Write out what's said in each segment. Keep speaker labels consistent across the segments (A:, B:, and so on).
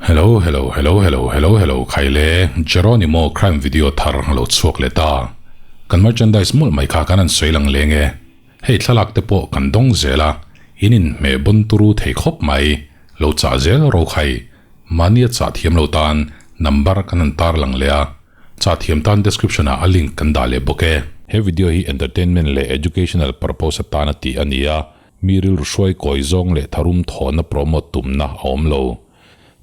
A: Hello hello hello hello hello hello khai le Jeronimo crime video thar lo chhuak leh ta. Kan merchandise mawlh mai kha kan han sawi lang leng e. Hei thlalak te pawh kan dawng zel a, in inhmeh bawn turu thei khawp mai. Lo chah zel ro khai. Mahnia chah thiam lo tan number kan han tar lang leh a, chah thiam tan description ah a link kan dah leh bawk e. He video hi entertainment leh educational purpose atana tih a ni a, Mi rilru hruai kawi zawng leh tharum thawhna promote tumna a awm lo.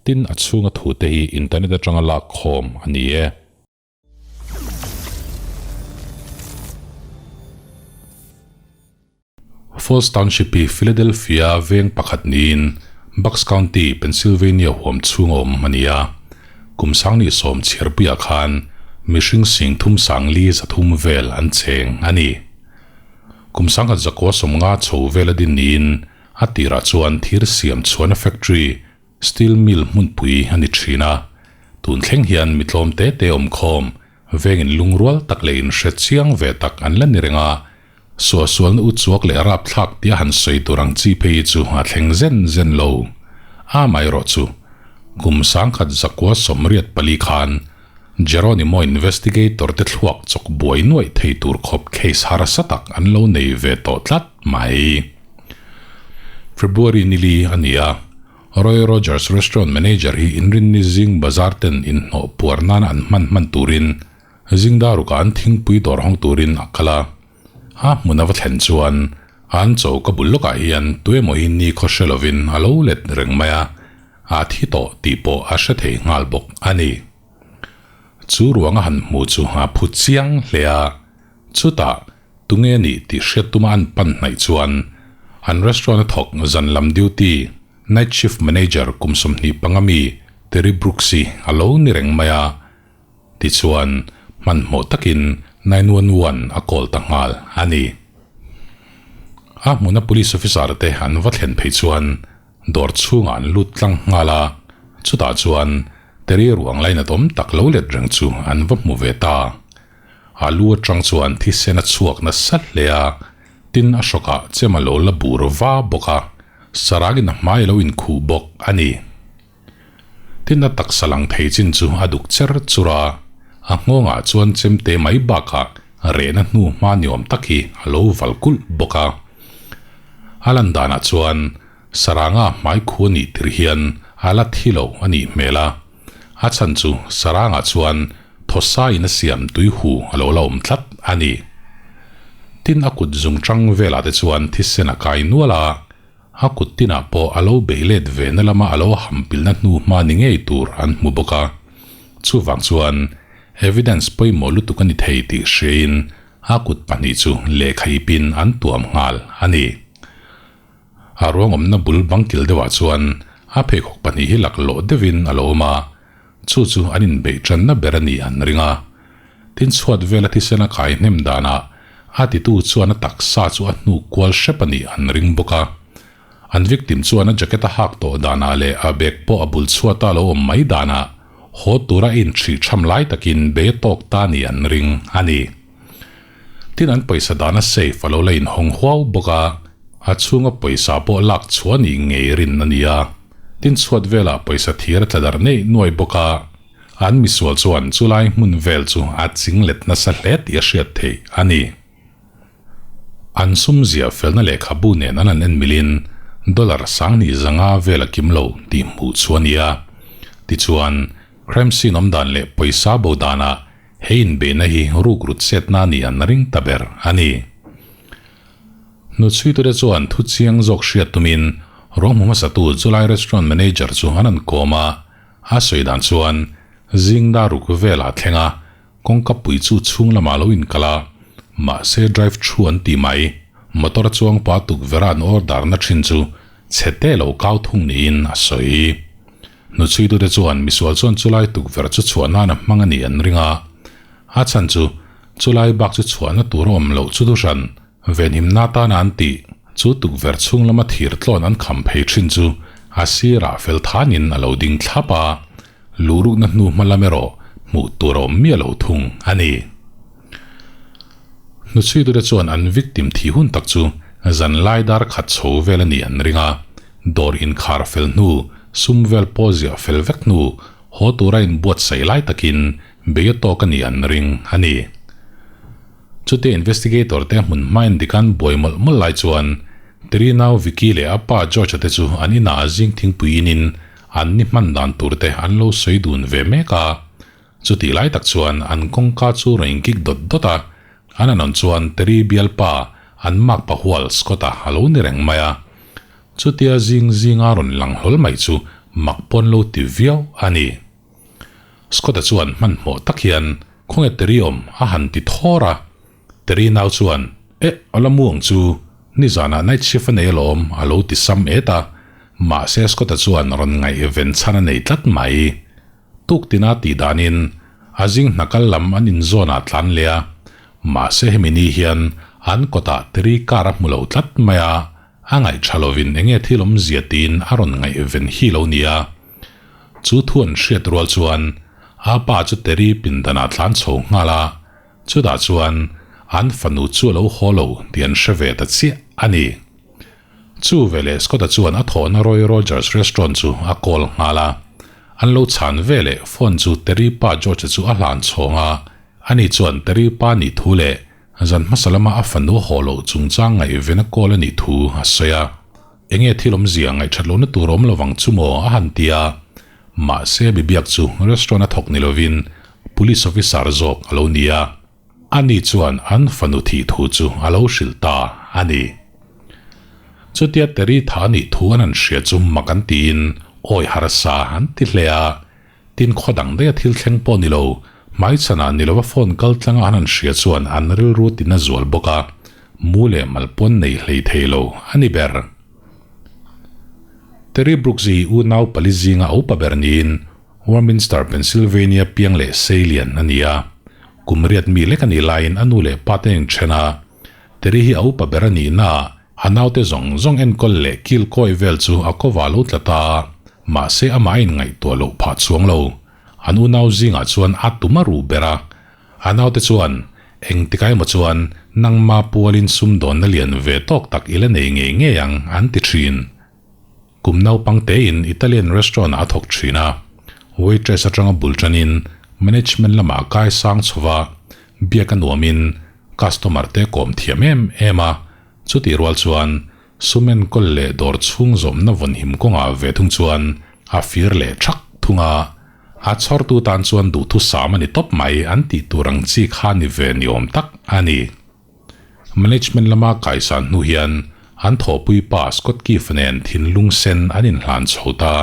A: Tin, a chhunga thute hi internet atanga lak khawm a ni e. Falls Township hi Philadelphia veng pakhat niin Bucks County, Pennsylvania huam chhunga awm a ni a. Kum sangni sawm chhiarpuiah khan mihring sing thum sangli zathum vel an cheng a ni. Kum sangkhat zakua sawmnga chho vel a din niin a tirah chuan thir siam chhuahna factory, steel mill hmunpui a ni thin a. Tun thleng hian mi tlawm te te awm khawm, vengin lungrual tak leh inhre chiang ve tak an la ni reng a. Suahsualna uchuak leh rapthlak tia han sawi tur ang chi phei hi chu a thleng zen zen lo. Amaherawh chu, kum sangkhat zakua 84 khan Jeronimo investigator te thluak chawk buai nuaih thei tur khawp case harsa tak an lo nei ve tawh tlat mai. February nili a ni a, Roy Rogers restaurant manager hi inrinni zing bazar ten inhnawh puar nana an hman hman turin zingdarukah an thingpui dawr hawng turin a kal a. A hmun a va thlen chuan an choka bul lawkah hian tuemaw hi ni khaw hre lovin a lo let reng mai a, A thi tawh tih pawh a hre thei nghal bawk a ni. Chu ruang a han hmu chu a phu chiang hle a, chutah tunge nih tih hriat tuma an pan hnaih chuan an restaurant a thawk zan lam duty, night shift manager kum 25 mi Terry Brooks hi a lo ni reng mai a. Tichuan hmanhmawh takin 911 a call ta nghal a ni. A hmuna police officer te an va thlen phei chuan Dawr chhungah an lut tlang nghal a, chutah chuan Terry ruang lainat awm tak lo let reng chu an va hmu ve ta. A lu atang chuan thisen a chhuak nasa hle a, tin a hrawkah chem a lo la bur va bawk a, sarangin a hmai a lo inkhuh bawk a ni. Tin a taksa lang thei chin chu a duk cher chur a, a nghawngah chuan chemte mai bakah rehna hnu hma ni awm tak hi a lo val kulh bawk a. A lan danah chuan Saranga hmai khu a nih tir hian a la thi lo a nih hmel a, a chhan chu Saranga chuan thawsaiin a siam tui hu a lo la awm tlat a ni. Tin a kut zung tang velah te chuan thisen a kai nual a, a kut tinah pawh a lo bei let ve na lama a lo hampilna hnu hma ni ngei tur an hmu bawk a. Chuvang chuan evidence pawimawh lutuk a ni thei tih hriain a kut pahnih chu lehkha ipin an tuam nghal a ni. A ruangawmna bul bang kil deuhah chuan a pheikhawk pahnih hi laklawh deuhin a lo awm a, chu chu an inbeih tanna ber a ni an ring a. Tin chhuat vela thisen a kai hnem danah a titu chuan a taksa chu a hnuk kual hrep a nih an ring bawk a. An victim chuan a jacket a hak tawh danah leh a bag pawh a bul chhuata lo awm mai danah haw tura a inhrih tham lai takin be tawk ta ni an ring a ni. Tin an pawisa dana safe a lo la inhawng huau bawk a, a chhunga pawisa pawh lak chhuah nih ngei rin a ni a. Tin chhuat velah pawisa thir a tla darh neih nuai bawk a, an misual chuan chulai hmun vel chu a ching let nasa hle tih a hriat theih a ni. An sum ziah felna lehkhabu nen an han en milin dollar sanghnih zanga vel a kim lo tih hmuh chu a ni a. Tichuan, crime scene awm dan leh pawisa bo danah he inbeihna hi rukrut chetna a nih an ring ta ber a ni. Hnuchhuitute chuan thu chiang zawk hriat tumin ruang hmu hmasatu chulai restaurant manager chu an han kawm a, a sawi dan chuan zing dar ruk velah thleng a, Kawngka pui chu chhung lamah lo inkal a, mahse drive through an ti mai. Motor chuang pa tukverh a an order na thin chu chhe te lo kau thung niin a sawi. Hnuchhuitute chuan misual chuan chulai tukverh chu chhuah nan a hmang a nih an ring a, a chhan chu chulai bak chu chhuahna tur a awm loh chu thuhran venhimna tana an tih chu tukverh chhung lama thir tlawn an kham phei thin chu a sirah fel thanin a lo ding thlap a. Luhrukna hnu hma lam erawh hmuh tur a awm miah lo thung a ni. Hnuchhuitute chuan an victim thi hun tak chu zan lai dar khat chho vel a nih an ring a, dawr inkhar fel hnu sum vel pawh ziah fel vek hnu haw tura inbuatsaih lai takin bei a tawk a nih an ring a ni. Chutia investigator te hmun hma endikan buai mawlh mawlh lai chuan Terry nau Vicky leh a pa George-a te chu an inah zing thingpui inin an ni hman dan tur te an lo sawi dun ve mek a. Chutih lai tak chuan an kawngka chu rawn inkik dawt dawt a, an anawn chuan Terry bialpa an makpa hual Scott-a a lo ni reng mai a. Chutia zing zinga rawn lang hlawl mai chu mak pawn lo ti viau a ni. Scott-a chuan hmanhmawh tak hian, Khawnge Terry awm? a han ti thawr a. Terry nau chuan, Eh, a la mu ang chu. Nizanah night shift a nei alawm, a lo ti sam et a. Mahse Scott-a chuan rawn ngaihven chhan a nei tlat mai. Tuktina tih danin a zing hna kal lam an inzawn ah tlan leh a, mahse hemi ni hian an kawtah Terry car a hmu lo tlat mai a, a ngaih tha lovin enge thil awmzia tiin a rawn ngaihven hi lo nia. Chu thu an hriat rual chuan a pa chu Terry pindanah tlan chho nghal a, chutah chuan an fanu chu a lo haw lo tih an hre ve ta chiah a ni. Chu veleh Scott-a chuan a thawhna Roy Rogers restaurant chu a call nghal a. An lo chhan veleh phone chu Terry pa George-a chu a hlan chhawng a. Ani chuan Terry pa nih thu leh zan hmasa lama a fanu haw loh chungchang ngaihven a call a nih thu a sawi a. Enge thil awmzia ngaihthat lohna tur awm lovang chu maw a han ti a. Mahse bibiak chu restaurant a thawk ni lovin police officer zawk a lo ni a. Ani chuan an fanu thih thu chu a lo hrilh ta a ni. Chutia Terry tha a nih thu an han hria chu mak an tiin awi harsa an ti hle a. Tin khaw dang daih a thil thleng pawh ni lo, hmaichhanah ni lova phone kal tlanga an han hria chuan an rilru tin a zual bawk a, mu leh mal pawn nei hlei thei lo a ni ber. Terry Brooks hi unau pali zinga a upa ber niin Warminster, Pennsylvania piang leh seilian a ni a. Kum riat mi lek a nih laiin a nu leh pa te inthen a. Terry hi a upa ber a nih naah a naute zawng zawng enkawl leh kil kawi vel chu a kawva lo tla ta a, mahse amah a inngaihtuah loh phah chuang lo. An unau zingah chuan a tum a ruh ber a. A naute chuan, Engtik emaw chuan nangma pualin sumdawnna lian ve tawk tak i la nei ngei ngei ang, an ti thin. Kum naupang tein Italian restaurant ah a thawk thin a, waitress atanga bul tanin management lamah a kai sang chho va, biak a nuamin customer te kawm thiam em em a, chutih rual chuan sum enkawl leh dawr chhung zawmna vawnhim kawngah ve thung chuan a fir leh thak thung a, a chhawrtu tan chuan duhthusam a ni tawp mai an tih tur ang chi kha ni ve ni awm tak a ni. Management lama kaisan hnu hian an thawhpui pa Scott Keefe nen thinlung sen an inhlan chho ta.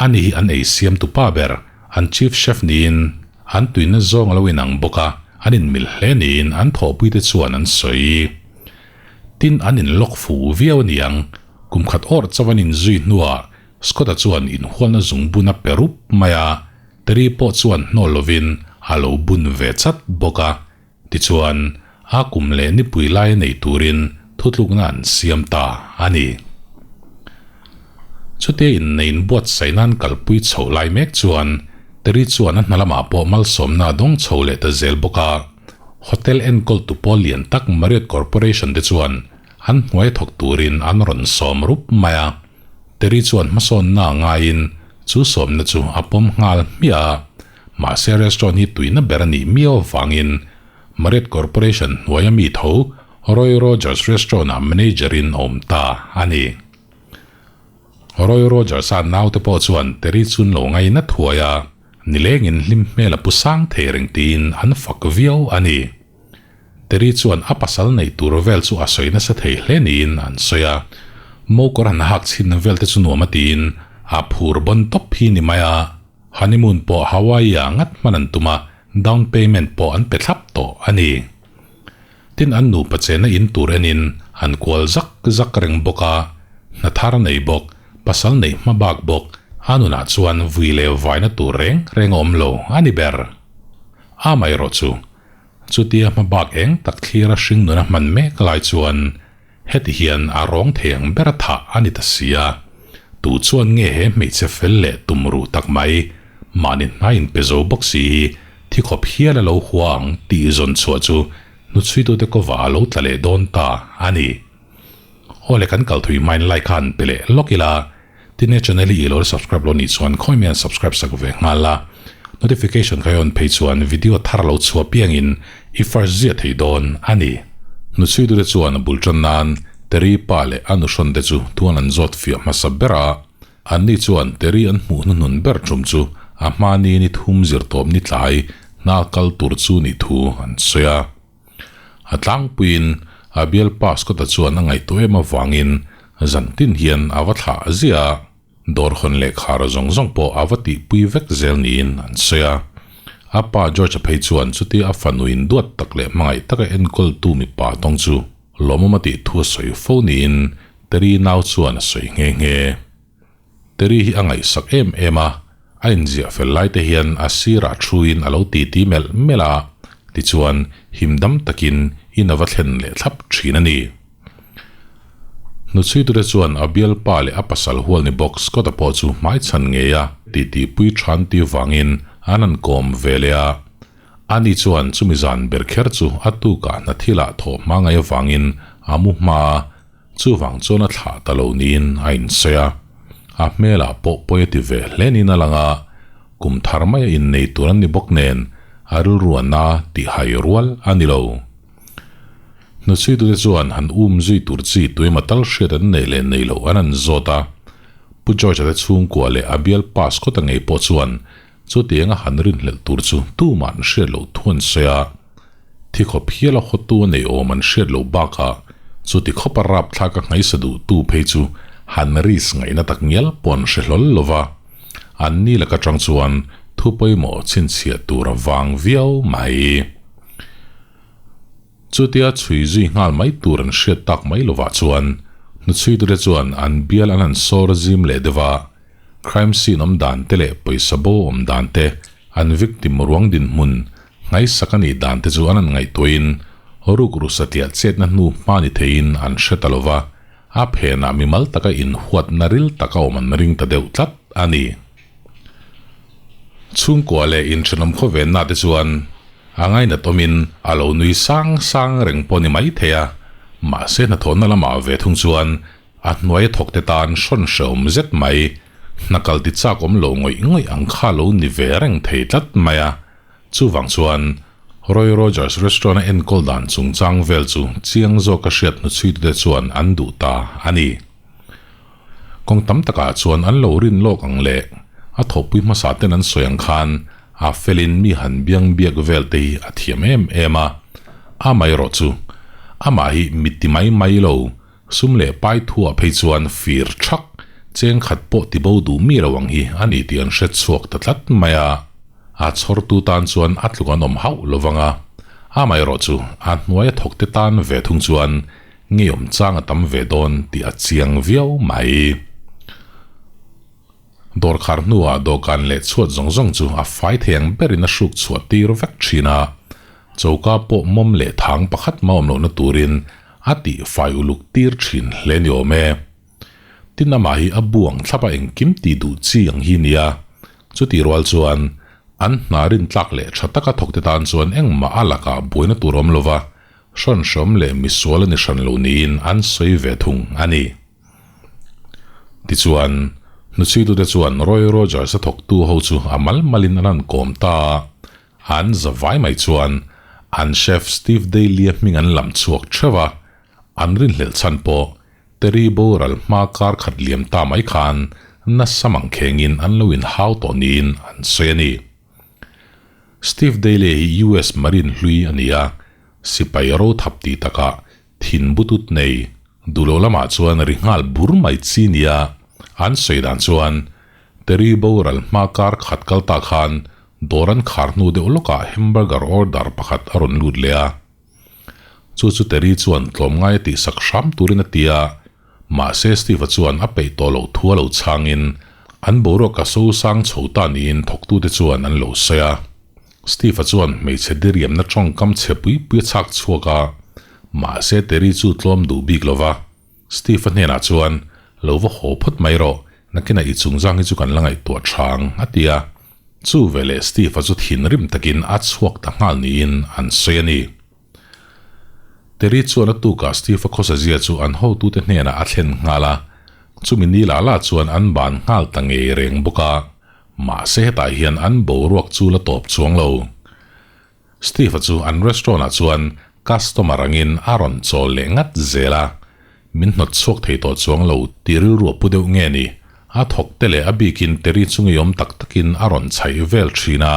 A: Ani hi an ei siamtu pa ber, an chief chef niin an tuina zawng a lo inang bawk a, an inmil hle niin an thawhpuite chuan an sawi. Tin, an inlawk fu viau a niang. Kum khat awrh chauh an inzui hnuah Scott-a chuan inhualna zungbun a pe rup mai a, Terry pawh chuan hnawl lovin a lo bun ve chat bawk a. Tichuan, a kum leh nipui lai nei turin thutlukna an siam ta a ni. Chutia inneiin buatsaih nan kalpui chhoh lai mek chuan Terry chuan a hna lamah pawh malsawmna a dawng chho leh ta zel bawk a. Hotel enkawltu pawl lian tak Marriott Corporation te chuan an hnuai thawk turin an rawn sawm rup mai a. Terry chuan hmasawnna a ngaiin chu sawmna chu a pawm nghal hmiah a. Mahse restaurant hi tuina ber a nih miau avangin Marriott Corporation hnuaia mi tho Roy Rogers Restaurant-ah manager-in a awm ta a ni. Roy Rogers-a naute pawh chuan Terry chu an lo ngaina thuai a, nilengin hlim hmel a pu sang thei reng tiin an fak viau a ni. Terry chuan a pasal neih tur vel chu a sawi nasa thei hle niin an sawi a, mo kawr han hak chhin vel te chu nuam a tiin a phur bawn tawp hi ni mai a. Honeymoon pawh Hawaii-ah ngat hman an tum a, down payment pawh an pe thlap tawh a ni. Tin, an nupa chena in tur enin an kual zak zak reng bawk a, hna thar nei bawk, pasal neih hma bak bawk, a nunah chuan vui leh vaina tur reng reng a awm lo a ni ber. Amaherawhchu, chutia hma bak eng tak thlira hring nuna hman mek lai chuan, Heti hian a rawng thei ang ber a thah a ni ta si a, tu chuan nge he hmeichhe fel leh tum ruh tak mai, mahni hnai in pe zo bawk si hi thi khawp hial a lo hua ang tih zawn chhuah chu hnuchhuitute kawvah a lo tla leh dawn ta a ni. Aw le kan kal thui hmain lai khan pe leh lawk ila. Tin he channel hi i lo la subscribe lo nih chuan khawi mai an subscribe sak ve nghal la. Notification kha i on phei chuan video thar lo chhuah piangin i first ziah thei dawn a ni. Hnuchhuitute chuan a bul tan nan Terry pa leh a nuhrawn te chu tuan an zawt fiah hmasa ber a. Anni chuan Terry an hmuh hnuhnun ber tum chu a hma ni ni thum zirtawp ni tlai hna kal tur chu nih thu an sawi a. A tlangpuiin a bialpa Scott-a chuan a ngaihtuah em avangin zantin hian a va thlah ziah a, dawr hawn leh khar zawng zawng pawh a va tihpui vek zel niin an sawi a. A pa George-a phei chuan chutia a fanuin duat tak leh hmangaih taka enkawltu mipa tawng chu lawmawm a tih thu a sawi fo niin Terry nau chuan a sawi nghe nghe. Terry hi a ngaihsak em em a, a inziah fel lai te hian a sirah thuin a lo titi melh melh a, tichuan him dam takin in a va thlen leh thlap thin a ni. Hnuchhuitute chuan a bialpa leh a pasal hual ni bawk Scott-a pawh chu hmaichhan ngei a titi pui than ti vangin an han kawm ve leh a. Ani chuan chumi zan ber kher chu a tukah hna thilah thawh hma ngai avangin a mu hma a, Chuvang chuan a thlah ta lo niin a insawi a, a hmelah pawh pawi a ti ve hle niin a lang a, kum thar maia innei tur an ni bawk nen a rilru a na tih hai rual a ni lo. Hnuchhuitute chuan han um zui tur chi tuima tal hriat an neih leh nei loh an han zawt a, Pu George-a te chhungkua leh a bial pass khawta ngei pawh chuan Chutianga han rinhlelh tur chu tumah an hriat loh thu an sawi a, thi khawp hiala hawtu a nei awm an hriat loh bakah chuti khawpa rapthlak a nghaisa duhtu phei chu han risk ngaihna tak ngial pawh an hre hlawl lo va, an ni lak atang chuan thu pawimawh chhinchhiah tur a vang viau mai. Chutia chhui zui nghal mai tur an hriat tak mai lovah chuan hnuchhuitute chuan an bial an han sawr zim leh deuh a, Crime scene awm dan te leh pawisa bo awm dan te, an victim ruang dinhmun ngaisak a nih dan te chu an han ngaihtuahin rukru satliah chetna hnu hma ni theiin an hre ta lova, a phenah mimal taka inhuatna ril taka awm an ring ta deuh tlat a ni. Chhungkua leh inthenawm khawvenna te chuan a ngainat awmin a lo nui sang sang reng pawh ni mai thei a, mahse hnathawhna lamah ve thung chuan A hnuaia thawkte tan hrawn hrehawm zet mai, hna kal ti chak awm lo ngawih ngawih ang kha lo ni ve reng thei tlat mai a. Chuvang chuan Roy Rogers restaurant a enkawl dan chungchang vel chu chiang zawka hriat hnuchhuitute chuan an duh ta a ni. Kawng tam takah chuan an lo rin lawk ang leh a thawhpui hmasa ten an sawi ang khan a felin mi han biang biak vel te hi a thiam em em a. Amaherawh chu amah hi mi ti mai mai lo Sum leh pai thuah phei chuan fir thak, cheng khat pawh ti bo duh mi lo ang hi a ni tih an hre chhuak ta tlat mai a. A chhawrtu tan chuan a tluk an awm hauh lo vang a, amaherawh chu a hnuaia thawkte tan ve thung chuan ngeiawm chang a tam ve dawn tih a chiang viau mai. Dawrkhar hnuah dawhkan leh chhuat zawng zawng chu a fai thei ang berin a hruk chhuah tir vek thin a, choka pawh mawm leh thang pakhat mah awm lohna turin a tih fai uluk tir thin hle ni awm e. Tin amah hi a buang thlap a engkim tih duh chi ang hi nia, chutih rual chuan an hna rintlak leh tha taka thawkte tan chuan engmah a lakah buaina tur awm lova hrawn hrawm leh misual a ni hran lo niin an sawi ve thung a ni. Tichuan, hnuchhuitute chuan Roy Rogers-a thawktu ho chu a mal malin an han kawm ta a, an zavai mai chuan an chef Steve Daly-a hming an lam chhuak theuh a, an rinhlelh chhan pawh Terry boral hma kar khat liam ta mai khan nasa mangkhengin an lo inhau tawh niin an sawi a ni. Steve Daly hi US Marine hlui a ni a, sipai rothap tih takah Thin butut nei duh lo lamah chuan ri nghal bur mai chi nia an sawi dan chuan Terry boral hma kar khat kal ta khan dawr an khar hnu deuh lawkah hamburger order pakhat a rawn lut leh a. Chu chu Terry chuan tlawmngai a tihsak hram turin a ti a, mahse Steve-a chuan a peih tawh loh thu a lo chhangin an boruak a so sang chho ta niin thawktute chuan an lo sawi a. Steve-a chuan hmeichhe diriamna tawngkam chhe pui pui a chhak chhuak a, mahse Terry chu tlawm duh bik lo va. Steve-a hnenah chuan, Lo va haw phawt mai rawh, nakinah i chungchang hi chu kan la ngaihtuah chang, a ti a. Chu veleh Steve-a chu thinrim takin a chhuak ta nghal niin an sawi a ni. Terry chuan a tukah Steve-a khawsa zia chu an hotute hnenah a thlen nghal a. Chumi ni lah lah chuan an ban nghal ta ngei reng bawk a, mahse hetah hian an boruak chu la tawp chuang lo. Steve-a chu an restaurant-ah chuan customer angin a rawn chawl leh ngat zel a, min hnawt chhuak thei tawh chuang lo tih rilru a pu deuh nge ni, a thawk te leh a bikin Terry chu ngeiawm tak takin a rawn chhaih vel thin a.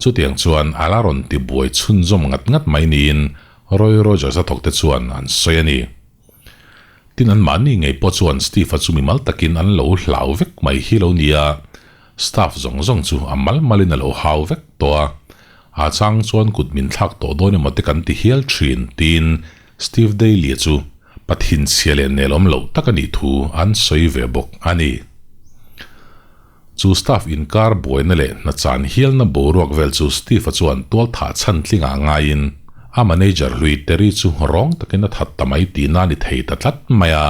A: Chutiang chuan a la rawn ti buai chhunzawm ngat ngat mai niin Roy Rogers-a thawk te chuan an sawi a ni. Tin anmahni ngei pawh chuan Steve-a chu mimal takin an lo hlau vek mai hi lo nia, staff zawng zawng chu a mal malin a lo hau vek tawh a, a chang chuan kut min thlak tawh dawn emaw te kan ti hial thin tiin Steve Daly-a chu pathin chhia leh nelawm loh tak a nih thu an sawi ve bawk a ni. Chu staff inkar buaina leh hna chan hialna boruak vel chu Steve-a chuan tual thah chhan tlingah ngaiin a manager hlui Terry chu rawng takin a that ta mai tihna a ni thei ta tlat mai a.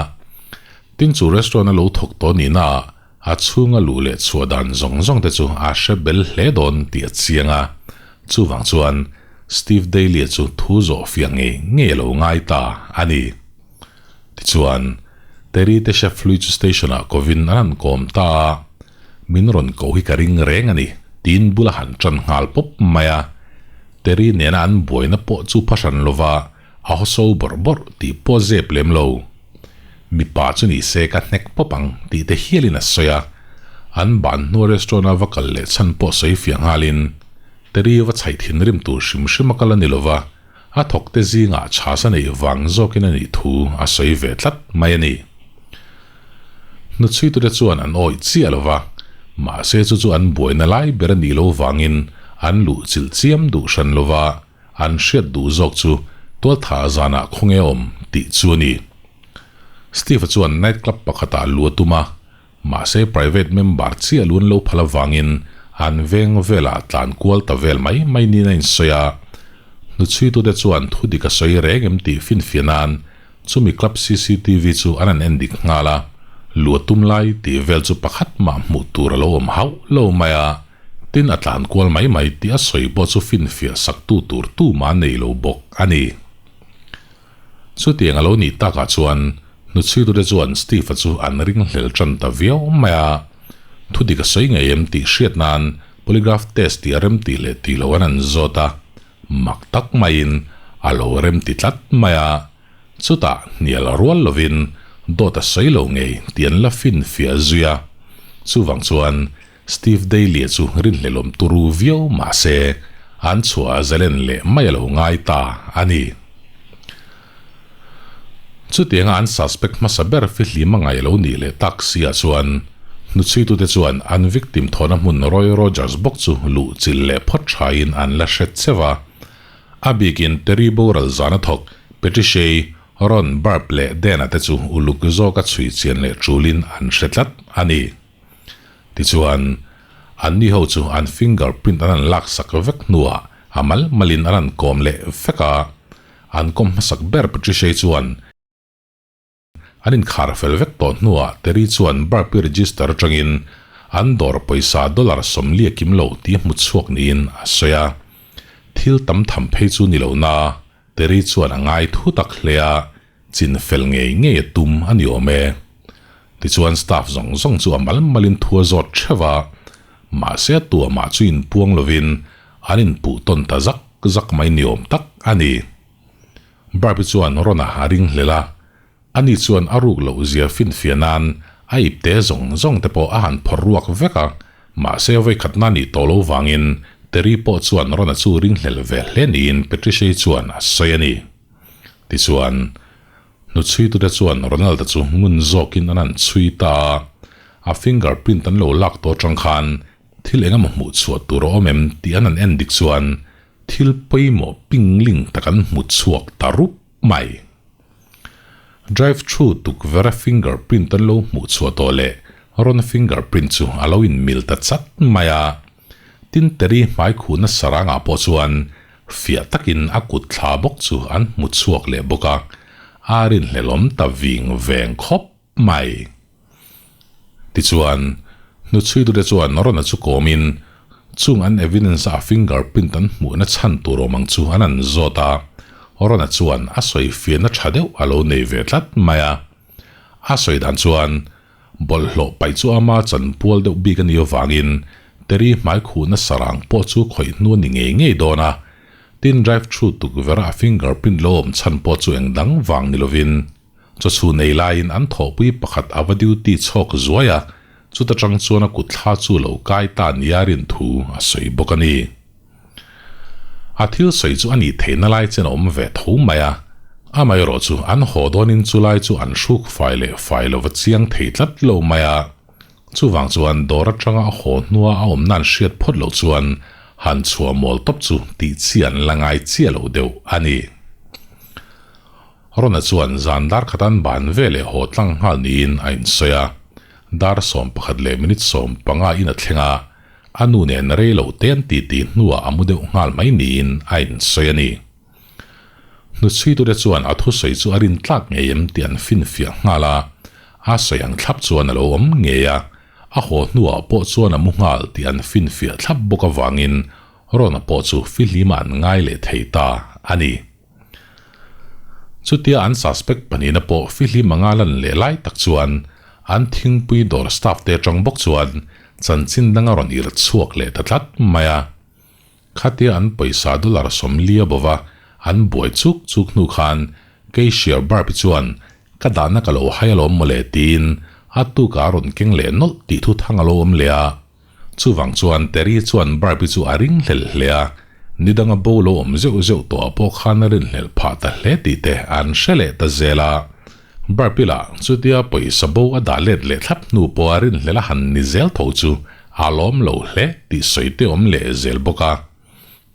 A: Tin chu restaurant a lo thawk tawh nihna ah a chhunga luh leh chhuah dan zawng zawng te chu a hre bel hle dawn tih a chiang a. Chuvang chuan Steve Daly-a chu thu zawh fiah ngei ngei a lo ngai ta a ni. Tichuan, Terry te chef hlui chu station-ah kovin an han kawm ta a, Min rawn ko hi ka ring reng a ni, tiin bula han ṭan nghal pawp mai a. Terry nena an buaina pawh chu phahran lova a hawso bawrh bawrh tih pawh zep lem lo. Mipa chu ni se ka hnek pawp ang tih te hialin a sawi a. An ban hnua restaurant-a va kal leh chhan pawh sawi fiah nghalin, Terry va chhaih thinrim tur hrim hrim a kal a ni lova, A thawkte zingah chhas a neih vang zawkin a nih thu a sawi ve tlat mai a ni. Hnuchhuitute chuan an awih chiah lo va, mahse chu chu an buaina lai ber a nih lo vangin an luh chilh chiam duh hran lo va, an hriat duh zawk chu tualthah zanah khawnge awm tih chu a ni. Steve-a chuan night club pakhatah lu a tum a, Mahse private member chiah lu an lo phal avangin an veng velah tlan kual ta vel mai mai niin a insawi a. Hnuchhuitute chuan thu dik a sawi reng em tih finfiah nan chumi club cctv chu an han en dik nghal a, lu a tum lai tih vel chu pakhat mah hmuh tur a lo awm hauh lo mai a, tin a tlan kual mai mai tih a sawi pawh chu finfiah saktu tur tumah nei lo bawk a ni. Chutiang a lo nih takah chuan hnuchhuitute chuan Steve-a chu an ringhlel tan ta viau mai a. Thu dik a sawi ngei em tih hriat nan polygraph test tih a rem tih leh tih loh an an zawt a, mak tak maiin a lo rem ti tlat mai a. Chutah hnial rual lovin dawt a sawi lo ngei tih an la finfiah zui a. Chuvang chuan Steve Daly-a chu rinhlelawm turu viau mah se, an chhuah zalen leh mai a lo ngai ta a ni. Chutianga an suspect hmasa ber fihlim a ngaih lo nih leh tak si ah chuan hnuchhuitute chuan an victim thawhna hmun Roy Rogers bawk chu luh chilh leh phawt thain an la hre cheu a. A bikin Terry boral zana thawk Patricia-i Ron Burp leh Dan-a te chu uluk zawka chhui chian leh tulin an hre tlat a ni. Tichuan, anni ho chu an finger print an han laksak vek hnuah a mal malin an han kawm leh vek a. An kawm hmasak ber Patricia-i chuan an inkhar fel vek tawh hnuah Terry chuan Burpee register atangin an dawr pawisa dollar 40 a kim lo tih hmu chhuak niin a sawi a. Thil tam tham phei chu ni lo na, Terry chuan a ngai thu tak hle a. Chin fel ngei ngei a tum a ni awm e. Tichuan staff zawng zawng chu a mal malin thu a zawt theuh a, mahse a tuamah chu inpuang lovin an inpuh tawn ta zak zak mai ni awm tak a ni. Barbie chuan Ron-a a ring hlel a, ani chuan a ruk loh zia finfiah nan a ipte zawng zawng te pawh a han phawrh ruak vek a, mahse vawikhatna nih tawh lo vangin Terry pawh chuan Ron-a chu ring hlel ve hle niin Patricia-i chuan a sawi a ni. Tichuan, hnuchhuitute chuan Ronald-a chu ngun zawkin an han chhui ta a, a finger print an lo lak tawh atang khan thil eng emaw hmuh chhuah tur a awm em tih an han en dik chuan thil pawimawh pingling tak an hmu chhuak ta rup mai. Drive through tukverh a finger print an lo hmuh chhuah tawh leh Ron-a finger print chu a lo inmil ta chat mai a. Tin Terry hmaikhuhna sarangah pawh chuan fiah takin a kut thla bawk chu an hmu chhuak leh bawk a, a rinhlelawm ta ving veng khawp mai. Tichuan, hnuchhuitute chuan Ron-a chu kawmin chung an evidence a finger print an hmuhna chhan tur awm ang chu an an zawt a, Ron-a chuan a sawi fiahna tha deuh a lo nei ve tlat mai a. A sawi dan chuan. Bawlhhlawh paih chu ama chanpual deuh bik a nih avangin Terry hmai khuhna sarang pawh chu khawih hnu a ni ngei ngei dawn a. Tin, drive through tukverh a fingerprint lo awm chhan pawh chu eng dang vang ni lovin chawchhun ei laiin an thawhpui pakhat a va duty chhawk zuai a, chuta tang chuan a kut thla chu lo kai ta nia rin thu a sawi bawk a ni. A thil sawi chu a nih theihna lai chen a awm ve tho mai a, amaherawh chu an haw dawnin chu lai chu an hruk fai leh fai lova chiang thei tlat lo mai a. Chuvang chuan dawr atanga a haw hnua a awmna an hriat phawt loh chuan han chhuah mawl tawp chu tih chi an la ngai chiah lo deuh a ni. Rona chuan zan dar khatan ban veleh haw tlang nghal niin a insawi a, dar 11 leh minute 15 in a thleng a, a nu nen rei lo te an titi hnuah a mu deuh nghal mai niin a insawi a ni. Hnuchhuitute chuan a thusawi chu a rin tlak ngei em tih an finfiah nghal a, a sawi ang thlap chuan a lo awm ngei a, a haw hnuah pawh chuan a mu nghal tih an finfiah thlap bawk avangin Rona pawh chu fihlimah an ngai leh thei ta a ni. Chutia an suspect pahnihna pawh fihlim anga lan leh lai tak chuan an thingpui dawr staff te atang bawk chuan chanchin dang a rawn irh chhuak leh ta tlat mai a. Khatia an pawisa dollar 40 bova an buai chuk chuk hnu khan cashier Barbie chuan ka dahna ka lo hai alawm mawle tiin a tukah a rawn keng leh nawlh tih thu thang a lo awm leh a. Chuvang chuan Terry chuan Barbie chu a ring hlel hle a, nidanga bo lo awm zeuh zeuh tawh ah pawh khan a rinhlelh phah ta hle tih te an hre leh ta zel a. Barbie lah chutia pawisa bo a dah let leh thlap hnu pawh a rinhlelh a han ni zel tho chu a lawm lo hle tih sawi te awm leh zel bawk a.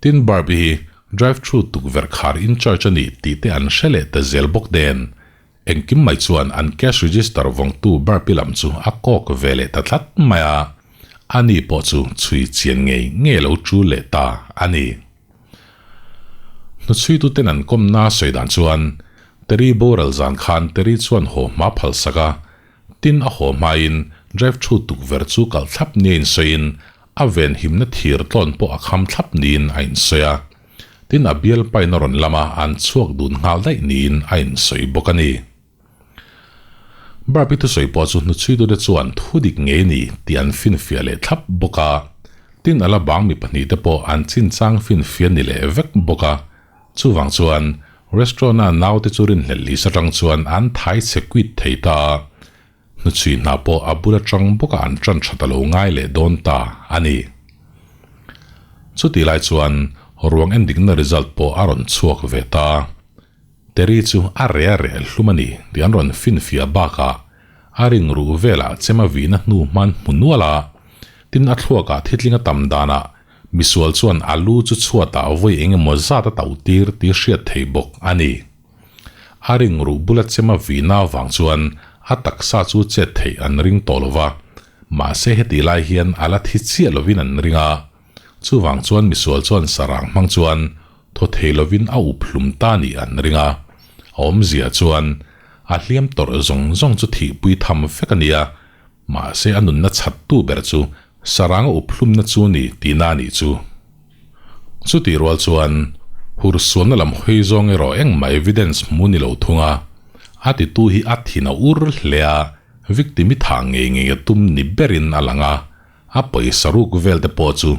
A: Tin Barbie hi drive through tukverh khar in charge a ni tih te an hre leh ta zel bawk nen Engkim mai chuan an cash register vawngtu Burpee lam chu a kawk ve leh ta tlat mai a, ani pawh chu chhui chian ngei ngei lo tul leh ta a ni. Hnuchhuituten an kawmna sawi dan chuan Terry boral zan khan Terry chuan haw hma phal sak a, tin a haw hmain drive through tukverh chu kalh thlap nia insawiin a venhimna thir tlawn pawh a kham thlap niin a insawi a. Tin, a bial pain a rawn lam a, an chhuak dun nghal daih niin a insawi bawk a ni. Barbie thusawi pawh chu hnuchhuitute chuan thu dik ngei ni tih an finfiah leh thlap bawk a. Tin, a la bang mi pahnihte pawh an chinchang finfiah ni leh vek bawk a. Chuvang chuan, restaurant-a naute chu rinhlelh lis atang chuan an thai chhe quit thei ta a. Hnuchhui hna pawh a bul atang bawka an tan that a lo ngai leh dawn ta a ni. Chutih lai chuan ruang endikna result pawh a rawn chhuak ve ta. Terry chu a reh a reh hlum a ni tih an rawn finfiah bakah a ring ruh velah chem a vihna hnu hman hmu nual a, tin a thluakah thitling a tam danah misual chuan a lu chu chhuatah vawi eng emaw zat a tauh tir tih hriat theih bawk a ni. A ring ruh bula chema vihna avang chuan a taksa chu chet theih an ring tawh lo va, mahse heti lai hian a la thi chiah lovin an ring a. Chuvang chuan misual chuan sarang hmang chuan thaw thei lovin a up hlum ta nih an ring a. A awmzia chuan a hliam tawrh zawng zawng chu thihpui tham vek a ni a, mahse a nunna chhattu ber chu sarang a up hlumna chu ni tihna a nih chu. Chutih rual chuan hursualna lam hawi zawng erawh engmah evidence hmu ni lo thung a, a titu hi a thin a ur hle a, victim i thah ngei ngei a tum ni berin a lang a, a pawisa ruk vel te pawh chu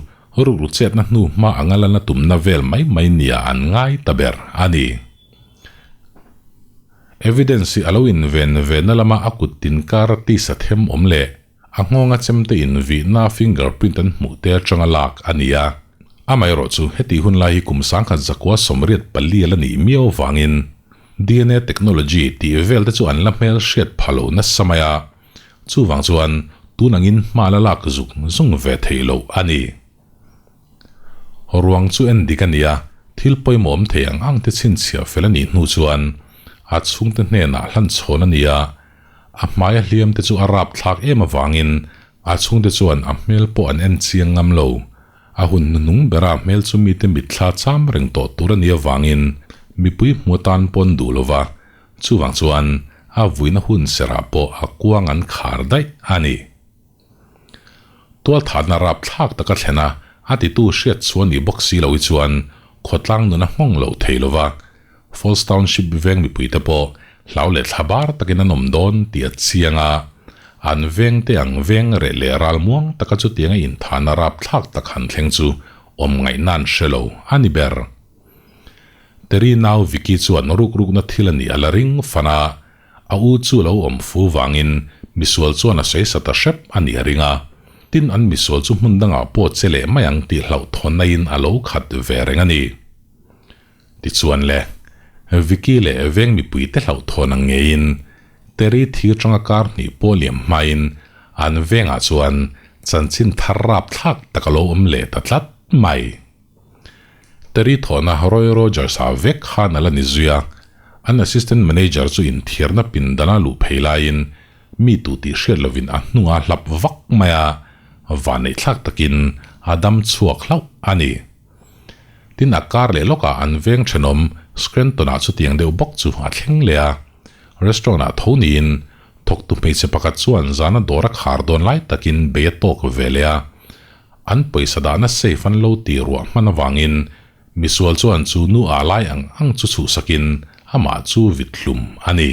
A: rukru chetna hnu hma anga lana tumna vel mai mai nia an ngai ta ber a ni. Evidence hi a lo inven ve na lama a kut tin kar a tisa them awm leh A nghawnga chemte in vihna fingerprint an hmuh te atanga lak a ni a. Amaherawh chu heti hun lai hi kum 1984 a la nih miau avangin dna technology tih vel te chu an la hmel hriat pha lo nasa mai a. Chuvang chuan tun angin hma la lak zuk zung ve theih loh a ni. Ruang chu en dik a ni a, thil pawimawh awm thei ang ang te chhinchhiah fel a nih hnu chuan a chhungte hnenah hlan chhawn a ni a, A hmaia hliam te chu a rap thlak em avangin a chhungte chuan a hmel pawh an en chiang ngam lo. A hun hnuhnung bera a hmel chu mite mitthla cham reng tawh tur a nih avangin mipui hmu atan pawn duh lo va, chuvang chuan a vuina hun serah pawh a kuang an khar daih a ni. Tualthatna rap thlak taka thlen a, a titu hriat chhuah nih bawk si lo hi chuan khawtlang nun a nghawng loh thei lo va, Falls Township veng mipuite pawh hlau leh thla bar takin an awm dawn tih a chiang a. An veng te ang veng reh leh ral muang taka chutianga inthahna rapthlak tak han thleng chu awm ngaihna an hre lo a ni ber. Terry nau Vicky chuan ruk rukna thil a nih a la ring fan a, a u chu lo awm fu vangin misual chuan a sawi sa ta hrep a nih a ring a, tin an misual chu hmun dangah pawh che leh mai ang tih hlauhthawnna in a lo khat ve reng a ni. Tichuan le, Vicky leh veng mipuite hlauhthawn ang ngeiin Terry thir tanga kar hnih pawh liam hmain an vengah chuan chanchin thar rapthlak tak a lo awm leh ta tlat mai. Terry thawhna Roy Rogers-a vek khan a la ni zui a, an assistant manager chu inthiarna pindana luh phei laiin mi tu tih hriat lovin a hnunga hlap vak mai a, vanneihthlak takin a dam chhuak hlauh a ni. Tin a kar leh lawkah an veng thenawm Scranton-ah chutiang deuh bawk chu a thleng leh a, restaurant-ah tho niin thawktu hmeichhe pakhat chuan zana dawr a khar dawn lai takin bei a tawk ve leh a, An pawisa dahna safe an lo ti ruah hman avangin misual chuan chu nu ah lai ang ang chu chhuhsakin amah chu vit hlum a ni.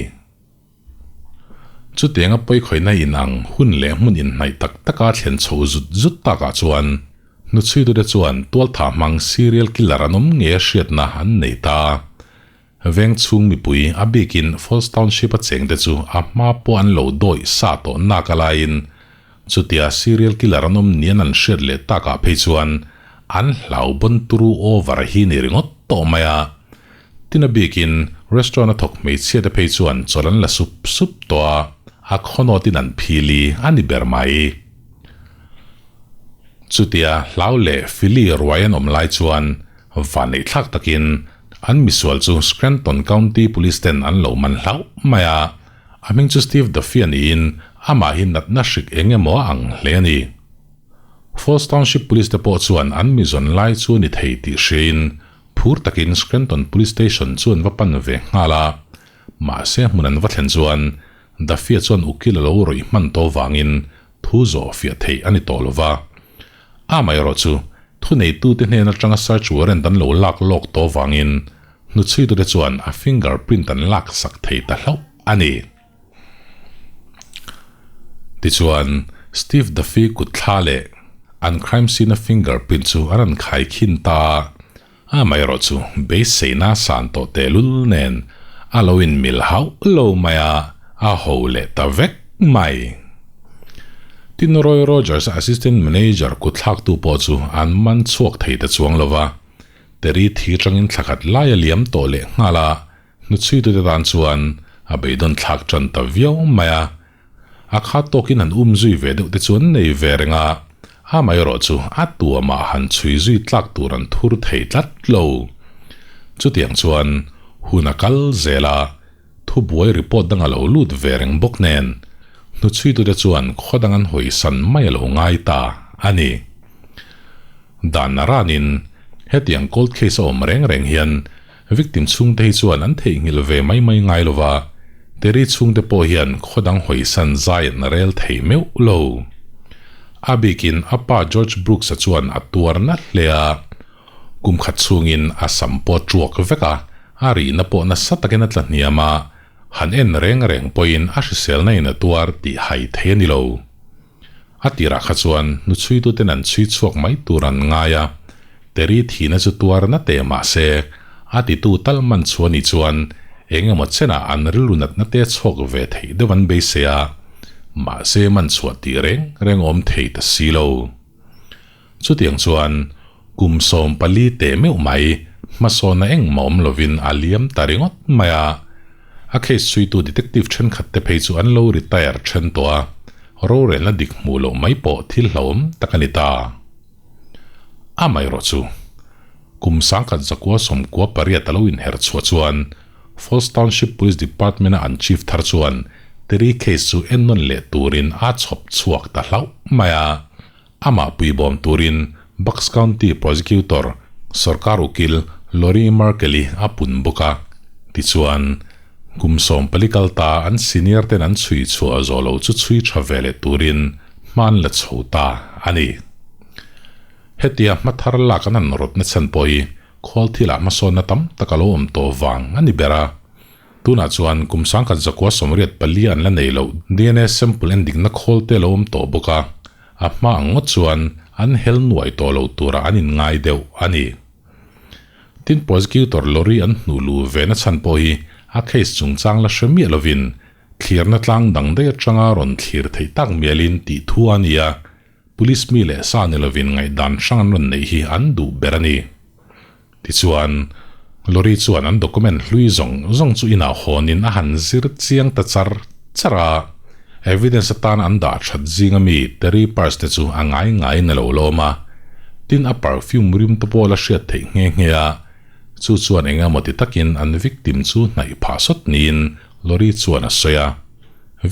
A: Chutianga pawikhawihna in ang hun leh hmun inhnaih tak taka thlen chho zut zut takah chuan hnuchhuitute chuan tualthah hmang serial killer an awm ngei a hriatna an nei ta. Veng chhung mipui a bikin Falls Township a chengte chu a hma pawh an lo dawih sa tawh nak a laiin chutia serial killer an awm nian an hriat leh takah phei chuan an hlau bawn turu over hi ni ringawt tawh mai a. Tin a bikin restaurant a thawk hmeichhia te phei chuan chawlh an la sup sup tawh a, a khawnawtin an phili a ni ber mai. Chutia hlau leh fili ruai an awm lai chuan Vanneih thlak takin an misual chu Scranton County Police ten an lo man hlauh mai a, a hming chu Steve Duffy a niin amah hi natna hrik eng emaw a ang hle a ni. Falls Township Police te pawh chuan an mi zawn lai chu a ni thei tih hriain phur takin Scranton Police Station chu an va pan ve nghal a, mahse hmun an va thlen chuan Duffy-a chuan ukil a lo rawih hman tawh vangin thu zawh fiah theih a ni tawh lo va. Amaherawh chu, thuneitute hnen atanga search warrant an lo lak lawk tawh vangin hnuchhuitute chuan a finger print an lak sak thei ta hlauh a ni. Tichuan, Steve Duffy kut thla leh an crime scene-a finger print chu an rawn khaikhin ta a, amaherawh chu beiseina san tawh tehlul nen a lo inmil hauh lo mai a, a ho leh ta vek mai. Tin Roy Rogers assistant manager kutthlaktu pawh chu an man chhuak thei ta chuang lo va, Terry thi tangin thla khat lai a liam tawh leh nghal a, hnuchhuitute tan chuan a beidawn thlak tan ta viau mai a. A khat tawkin han um zui ve deuh te chu an nei ve reng a, amaherawh chu a tuamah han chhui zui tlak tur an thur thei tlat lo. Chutiang chuan hun a kal zel a, thubuai report dang a lo lut ve reng bawk nen, hnuchhuitute chuan khaw dang an hawisan mai a lo ngai ta a ni. Dan a ranin hetiang cold case a awm reng reng hian Victim chhungte hi chuan an theihnghilh ve mai mai ngai lo va, Terry chhungte pawh hian khaw dang hawisan zai an rel thei meuh lo. A bikin a pa George Brooks-a chuan a tuar na hle a, kum khat chhungin a sam pawh a tuak vek a, a rihna pawh nasa takin a tla hniam a, han en reng reng pawhin a hriselna in a tuar tih hai thei a ni lo. A tirah kha chuan hnuchhuituten an chhui chhuak mai tur an ngai a, Terry thihna chu tuar na teh mah se, a titu tal man chu a nih chuan eng emaw chenah an rilru natna te chhawk ve theih deuh an beisei a, mahse man chhuah tih reng reng awm thei ta si lo. Chutiang chuan kum 14 teh meuh mai hmasawnna engmah awm lovin a liam ta ringawt mai a. A case chhuitu detective thenkhat te phei chu an lo retire then tawh a, rorelna dik hmuh loh mai pawh thil hlauhawm tak a ni ta. Amaherawh chu, kum 1998 a lo inher chhuah chuan Falls Township Police Department-a an chief thar chuan Terry case chu ennawn leh turin a chhawp chhuak ta hlauh mai a. Amah puibawm turin Bucks County Prosecutor sorkar ukil Lori Merkel-i a pun bawk a. Tichuan, kum 14 kal ta an senior ten an chhui chhuah zawh lo chu chhui tha ve leh turin hma an la chho ta a ni. Hetia hma thar lak an han rawtna chhan pawh hi khawl thilah hmasawnna tam tak a lo awm tawh vang a ni ber a. Tunah chuan kum 1984 an la nei loh dna sample endikna khawl te a lo awm tawh bawk a, a hma ang ngawt chuan an hel nuai tawh lo turah an inngai deuh a ni. Tin, prosecutor lorry an hnuh luh ve na chhan pawh hi a case chungchang la hre miah lovin thlirna tlang dang daih atanga rawn thlir theih tak mialin tih thu a ni a, police mi leh sa ni lovin ngaihdan hrang an rawn neih hi an duh ber a ni. Tichuan, lorry chuan an document hlui zawng zawng chu inah hawnin a han zir chiang ta char char a, evidence atana an dah that zinga mi Terry purse te chu a ngai ngaiin a lo lawm a, tin a perfume rim te pawh la hriat theih nghe nghe a, chu chuan eng emaw ti takin an victim chu hnaih phah sawt niin Lorry chuan a sawi a.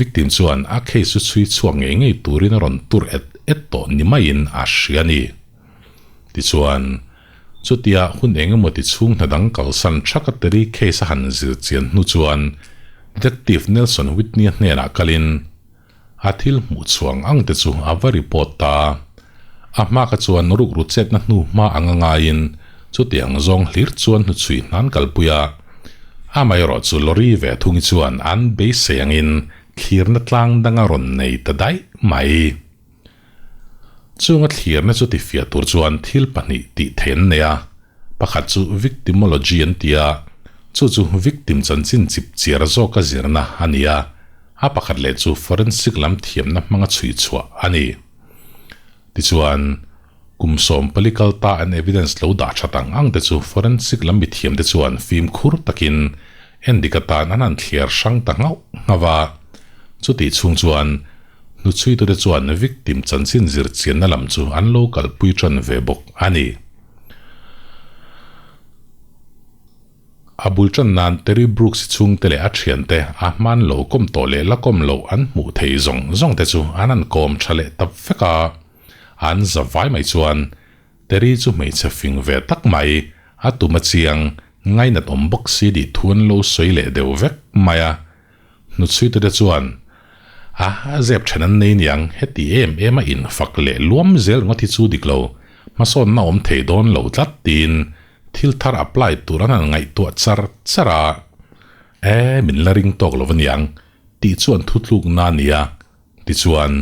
A: Victim chuan a case chu chhui chhuak ngei ngei turin a rawn tur et et tawh ni maiin a hria a ni. Tichuan, chutia hun eng emaw ti chhung hna dang kalsan thaka Terry case a han zir chian hnu chuan Detective Nelson Whitney-a hnenah kalin a thil hmuh chhuang ang te chu a va report ta a. A hma kha chuan rukru chetna hnu hma anga ngaiin chutiang zawng hlir chuan hnuchhui hnan kalpui a. Amaherawh chu lorry ve thungi chuan an beisei angin thlirna tlang dang a rawn nei ta daih mai. Chunga thlirna chu tifiah tur chuan thil pahnih tih theih an nei a, pakhat chu victimology an ti a, chu chu victim chanchin chip chiar zawka zirna a ni a, a pakhat leh chu forensic lam thiamna hmanga chhui chhuah a ni. Tichuan, kum 14 kal ta an evidence lo dah that ang ang te chu forensic lam mithiam te chuan fimkhur takin endik atan an han thliar hrang ta nghauh nghauh a, chutih chhung chuan Hnuchhuitute chuan victim chanchin zir chianna lam chu an lo kalpui tan ve bawk a ni. A bul tan nan Terry Brooks chhungte leh a thiante a hman lo kawm tawh leh la kawm loh an hmuh thei zawng zawng te chu an han kawm tha leh tap vek a. An za vai mai chuan Terry chu hmeichhe fing ve tak mai, a tum a chiang, ngainat awm bawk si tih thu an lo sawi leh deuh vek mai a. Hnuchhuitute chuan, A, zep then an nei niang, heti em em a infak leh luam zel ringawt hi chu dik lo, hmasawnna awm thei dawn lo tlat tiin thil thar apply tur an han ngaihtuah char char a. E, min la ring tawk lo aniang, tih chuan thutlukna a ni a. Tichuan,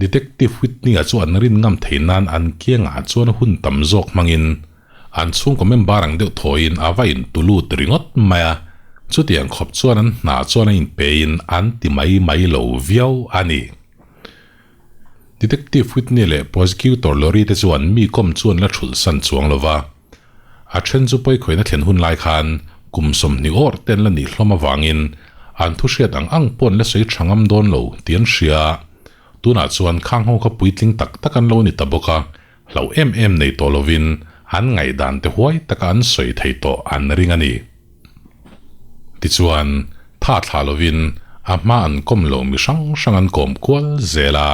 A: Detective Whitney-a chu an rin ngam thei nan an kiangah chuan hun tam zawk hmangin an chhungkaw member ang deuh thawiin a va intulut ringawt mai a, chutiang khawp chuan an hna chuan a inpein an ti mai mai lo viau a ni. Detective Whitney leh Prosecutor Lorry te chuan mi kawm chu an la thulh san chuang lo va, a then chu pawikhawihna thlen hun lai khan kum 20 awr te an la nih hlawm avangin an thu hriat ang ang pawh an la sawi tha ngam dawn lo tih an hria. Tunah chuan khang ho kha puitling tak tak an lo ni ta bawk a, hlauh em em nei tawh lovin an ngaihdan te huai taka an sawi thei tawh an ring a ni. Tichuan, tha thlah lovin a hma an kawm lo mi hrang hrang an kawm kual zel a.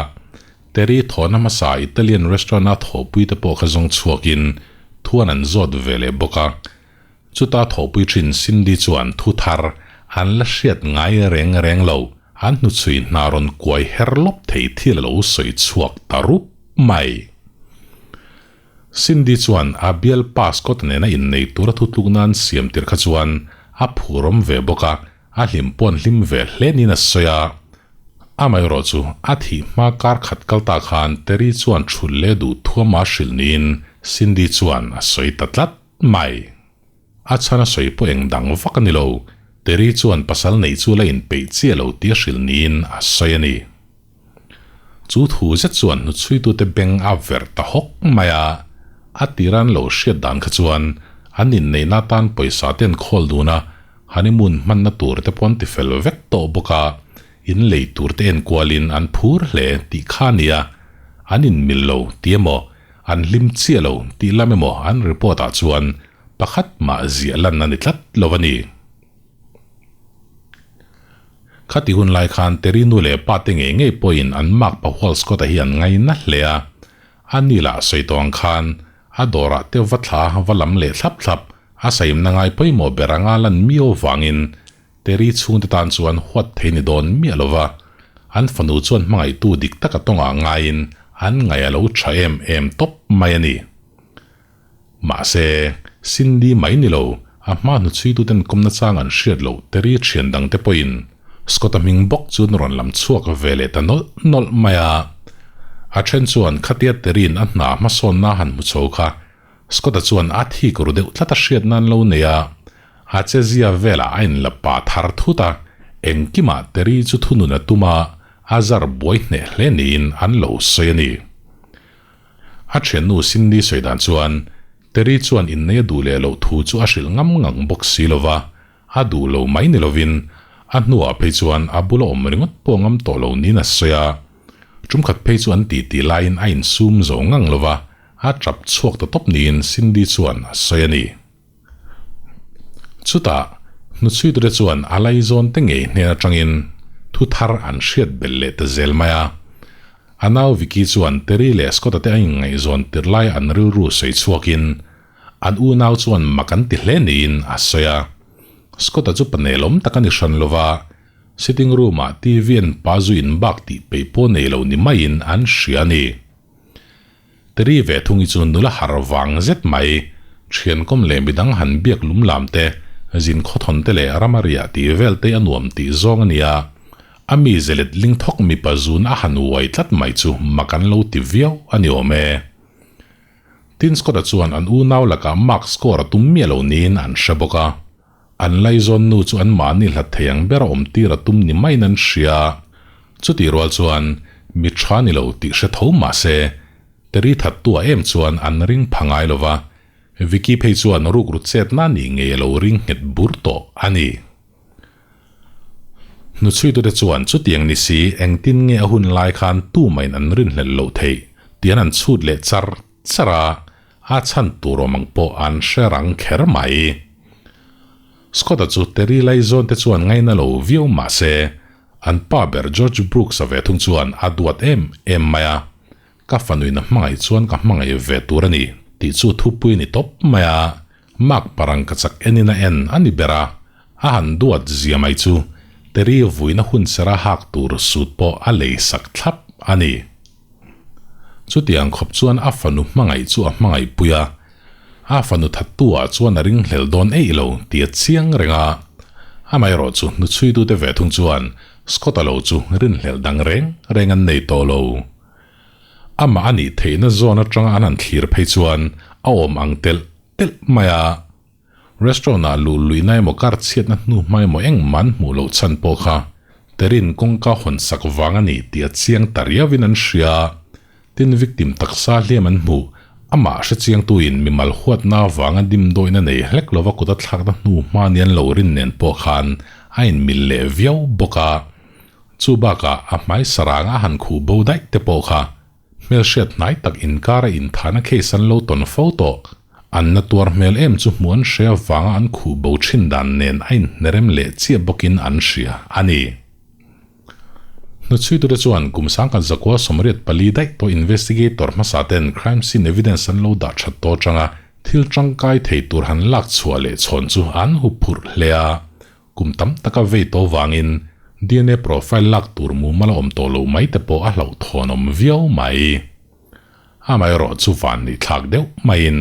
A: Terry thawhna hmasa Italian restaurant a thawhpui te pawh kha zawng chhuakin thuan an zawt ve leh bawk a. Chuta thawhpui thin Cindy chuan thu thar an la hriat ngai reng reng lo, an hnuchhui hna rawn kuai her lawp thei thil a lo sawi chhuak ta rup mai. Cindy chuan a bialpa Scott nena innei tura thutluk nan siam tir kha chuan a phurawm ve bawk a, a hlim paw'n hlim ve hle niin a sawi a. Amaherawh chu a thih hma kar khat kal ta khan Terry chuan thulh leh duh thuama hrilh niin Cindy chuan a sawi ta tlat mai. A chhan a sawi pawh eng dang vak a ni lo, Terry chuan pasal neih chu la inpeih chiah lo tih a hrilh niin a sawi a ni. Chu thu zet chuan hnuchhuitute beng a verh ta hawk mai a, a tira an lo hriat dan kha chuan an inneihna atan pawisa te an khawl dun a, honeymoon hmanna tur te pawh an ti fel vek tawh bawk a, in lei tur te enkualin an phur hle tih kha a ni a, an inmil lo tih emaw, an hlim chiah lo tih lam emaw an report ah chuan pakhat mah ziah lan a ni tlat lo a ni. Khati hun lai khan Terry nu leh pa te ngei ngei pawhin an mark pa Hual Scott-a hi an ngaina hle a, a ni lah sawi tawh ang khan a dawrah te va thla va lam leh thlap thlap a saimna ngai pawimawh ber anga lan miau vangin Terry chhungte tan chuan huat thei ni dawn miah lo va, an fanu chuan hmangaihtu dik taka tawngah ngaiin an ngaih a lo tha em em tawp mai a ni. Mahse, Cindy mai ni lo, A hma hnuchhuituten kawmna chang an hriat loh Terry thian dangte pawhin Scott-a hming bawk chu an rawn lam chhuak ve leh ta nawlh nawlh mai a. A then chuan khatia Terry-in a hna hmasawnna a han hmu chho kha Scott-a chuan a thik ru deuh tlat a hriat nan lo nei a, a chezia velah a inla pa thar thut a, engkimah Terry chu thunun a tum a, a zar buai hneh hle niin an lo sawi a ni. A thiannu Cindy sawi dan chuan Terry chuan innei a duh leh loh thu chu a hrilh ngam ngang bawk si lo va, a duh lo mai ni lovin a hnuah phei chuan a bula awm ringawt pawh ngam tawh lo niin a sawi a. Tumkhat phei chu an titi laiin a insum zo ngang lo va, a tap chhuak ta tawp niin Cindy chuan a sawi a ni. Chutah, hnuchhuitute chuan a laizawn te ngei hnen atangin thu thar an hriat belh leh ta zel mai a. A nau Vicky chuan Terry leh Scott-a te a inngaihzawn tirh lai an rilru sawi chhuakin an unau chuan mak an ti hle niin a sawi a. Scott-a chu panelawm tak a ni hran lo va, sitting room-ah TV en pa zu inbak tih peih pawh nei lo ni maiin an hria a ni. Terry ve thung hi chu nula har vang zet mai, thiankawm leh midang han biak lum lam te, zin khawthawn te leh ram a riah tih vel te a nuam tih zawng a nia. A mi zelet ling thawk mipa zun a han uai tlat mai chu mak an lo ti viau a ni awm e. Tin Scott-a chuan an unau lakah mark score a tum miah lo niin an hre bawk a. An laizawn nu chu anmahni hlat thei ang ber a awm tir a tum ni maiin an hria. Chutih rual chuan mi tha ni lo tih hre tho mah se, Terry thattu ah em chuan an ring pha ngai lo va, Vicky phei chuan rukru chetna nih ngei a lo ring nghet bur tawh a ni. Hnuchhuitute chuan chutiang ni si engtin nge a hun lai khan tumahin an rinhlelh loh theih tian an chhut leh char char a, a chhan tur awm ang pawh an hre rang kher mai. Scott-a chu Terry Laizawn te chuan ngaina lo viau mah se, an pa ber George Brooks-a ve thung chuan a duat em em mai a, Ka fanuin a hmangaih chuan ka hmangaih ve tur a ni tih chu thupui a ni tawp mai a, Mark parang ka chak enin a en a ni ber a, a han duat zia mai chu Terry vuina hun sera hak tur suit pawh a lei sak thlap a ni. Chutiang khawp chuan a fanu hmangaih chu a hmangaih pui a, a fanu thattu ah chuan a ringhlel dawn eih lo tih a chiang reng a. Amaherawh chu hnuchhuitute ve thung chuan Scott-a lo chu rinhlelh dang reng reng an nei tawh lo. Amah a nih theihna zawn atanga an han thlir phei chuan a awm ang telh telh mai a. Restaurant ah luh luihna emaw kar chhiatna hnu hma emaw engmah an hmuh loh chhan pawh kha Terin kawngka hawn sak vang a ni tih a chiang ta riauin an hria. Tin victim taksa hliam an hmuh, amah hre chiangtuin mimal huatna avanga dimdawihna nei hlek lova kut a thlakna hnu hma ni an lo rin nen pawh khan a inmil leh viau bawk a. Chu bakah a hmai sarang a han khuh bo daih te pawh kha Hmelhriat hnai tak inkara inthahna case an lo tawn fo tawh. An na tuar hmel em chu hmuh an hre avanga an khuh bo thin dan nen a inhnerem leh chiah bawkin an hria a ni. Hnuchhuitute chuan kum sangkhat zakua 84 daih tawh investigator hmasa ten crime scene evidence an lo dah that tawh atanga thil tangkai thei tur han lak chhuah leh chhawn chu an huphurh hle a. Kum tam taka vei tawh vangin dna profile lak tur mumal a awm tawh lo mai te pawh a hlauhthawnawm viau mai. Amaherawh chu van nih thlak deuh maiin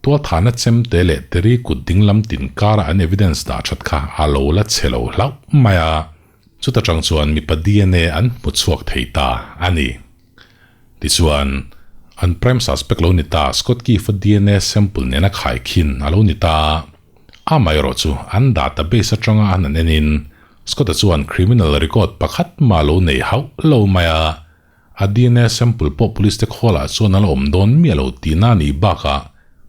A: tualthahna chemte leh teri kut dinglam tin kara an evidence dah that kha a lo la che lo hlauh mai a, chuta tang chuan mipa dna an hmu chhuak thei ta a ni. Tichuan, an prime suspect lo ni ta Scott Keefe-a dna sample nena khaikhin a lo ni ta. Amaherawh chu an database atanga an han enin Scott-a chuan criminal record pakhat mah lo nei hauh lo mai a, a dna sample pawh police te khawlah chuan a la awm dawn miah lo tihna a nih bakah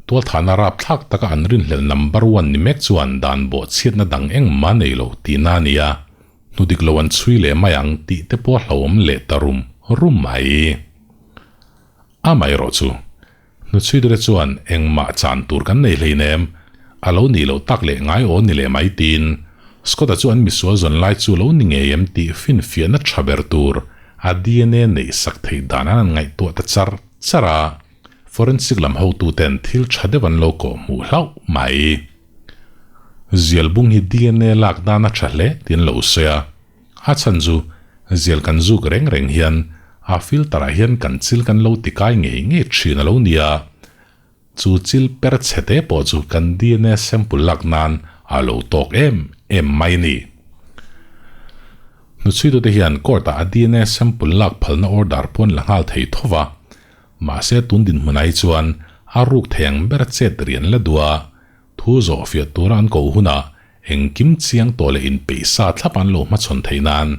A: tualthahna rapthlak taka an rinhlelh number one ni mek chuan dan bawhchhiatna dang engmah nei lo tihna a ni a, hnudik lo an chhui leh mai ang tih te pawh a hlauhawm leh ta rum rum mai. Amaherawh chu Hnuchhuiture chuan engmah chan tur kan nei hleinem, a lo nih loh tak leh ngai aw ni leh mai tiin Scott-a chu an misual zawn lai chu lo ni ngei em tih finfiahna tha ber tur a dna neih sak theih dan an han ngaihtuah ta char char a, forensic lam hotuten thil tha deuh an lo kawh hmuh hlauh mai. Zial bung hi dna lak dan a tha hle tiin lo sawi a. A chhan chu zial kan zuk reng reng hian a filter ah hian kan chil kan lo ti kai ngei ngei thin a lo nia. Chu chil per chhete pawh chu kan DNA sample lak nan a lo tawk em em mai a ni. Hnuchhuitute hian court-ah a DNA sample lak phalna order pawh an la nghal thei tho va, mahse tun dinhmunah hi chuan a ruk thei ang ber chet rian la duh a, thu zawh fiah tura an koh hunah engkim chiang tawh leh inpeih sa thlap an lo hmachhawn theih nan